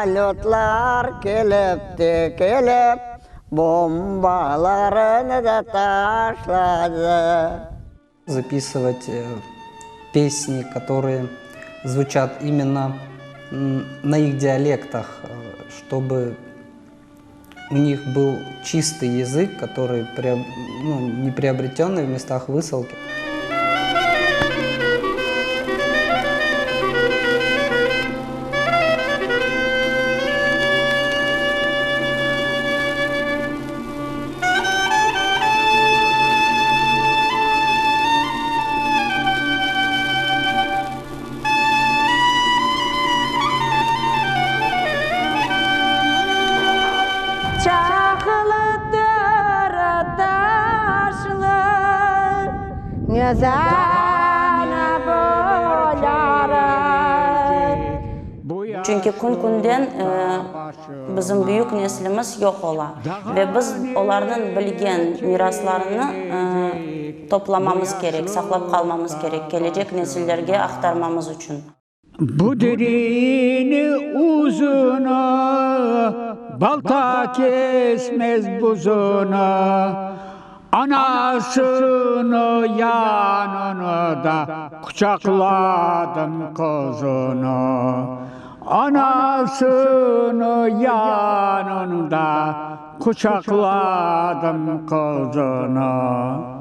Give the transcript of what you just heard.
Samolötlar kelip te kelip, bombalarını da taşladı. Zapisıvat pesni, kotorıye zvuçat imенно na их dialektah, çtobı u nih byl çistıy yazık, kotorıy nu, ne priobretennıy v mestah vısılki. Çaqılıdır taşlı Çünki kün-künden bizim büyük neslimiz yoq ola ve biz olarnıñ bilgen miraslarını toplamamız kerek, saqlap qalmamız kerek, kelecek nesillerge aqtarmamız içün. Bu derini uzunı, balta kesmez buzunı, Anasını yanında quçaqladım qızını, Anasını yanında quçaqladım qızını.